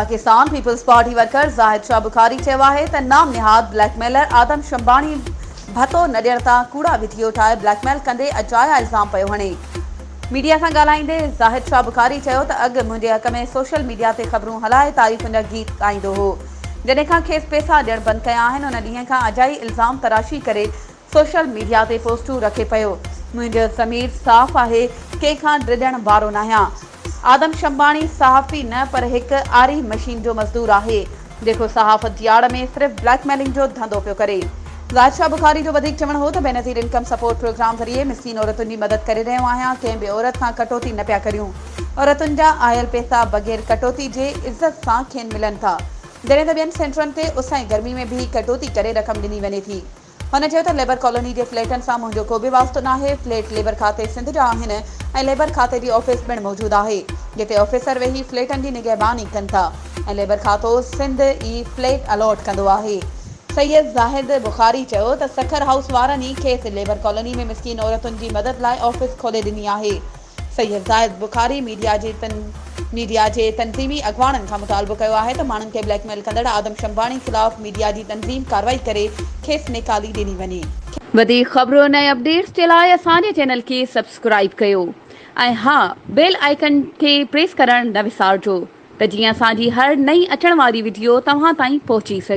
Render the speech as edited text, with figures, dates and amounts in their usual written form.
Pakistan Peoples Party worker Zahid Shah Bukhari چيو آهي ته نام نهاد بليڪ ميلر آدم شنباڻي ڀتو نه ڏيڻ تان ڪوڙا وڊيو ٺاهي بليڪ ميل ڪندي اجايا الزام پيو هڻي. ميڊيا سان ڳالهائيندي زاهد شاهه بخاري چيو ته اڳ منهنجي حق ۾ سوشل ميڊيا تي خبرون هلائي تعريفن جا گيت ڳائيندو هو، جڏهن کان کيس پئسا ڏيڻ بند ڪيا آهن ان ڏينهن کان اجائي الزام تراشي ڪري سوشل ميڊيا تي پوسٽون رکي پيو، منهنجو ضمير صاف آهي، ڪنهن کان ڊڄڻ وارو ناهيان. آدم شنباڻي صحافي نه پر هڪ آري مشين جو مزدور آهي، جيڪو صحافت جي آڙ ۾ صرف بليڪ ميلنگ جو ڌنڌو پيو ڪري. زاهد شاهه بخاري جو وڌيڪ چوڻ هو ته بينظير انڪم سپورٽ پروگرام ذريعي مسڪين عورتن جي مدد ڪري رهيو آهيان، ڪنهن به عورت کان ڪٽوتي نه پيا ڪريون، عورتن جا آيل پئسا بغير ڪٽوتي جي عزت سان کين ملن ٿا، جڏهن ته ٻين سينٽرن تي اس ۽ گرمي ۾ بيهي ڪٽوتي ڪري رقم ڏني وڃي ٿي. هن چيو ته ليبر ڪالوني جي فليٽن سان منهنجو ڪو به واسطو ناهي، فليٽ ليبر کاتي سنڌ جا آهن ۽ ليبر کاتي جي آفيس پڻ موجود آهي، جتي آفيسر ويهي فليٽن جي نگهباني ڪن ٿا ۽ ليبر کاتو سنڌ ئي فليٽ الاٽ ڪندو آهي. سيد زاهد بخاري چيو ته سکر هائوس وارن ئي کيس ليبر ڪالوني ۾ مسڪين عورتن جي مدد لاء آفيس کولي ڏني آهي. سيد زاهد بخاري ميڊيا جي ميڊيا جي تنظيمي اڳواڻن کان مطالبو ڪيو آهي ته ماڻهن کي بليڪ ميل ڪندڙ آدم شنباڻي خلاف ميڊيا جي تنظيم ڪارروائي ڪري کيس نيڪالي ڏني وڃي. وڌيڪ خبرن ۽ اپڊيٽس جي لاء اسان جي چينل کي سبسڪرائيب ڪيو ۽ ها بيل آئيڪن کي پريس ڪرڻ نه وسارجو ته جيئن اسان جي هر نئين اچڻ واري وڊيو توهان تائين پهچي سگهي.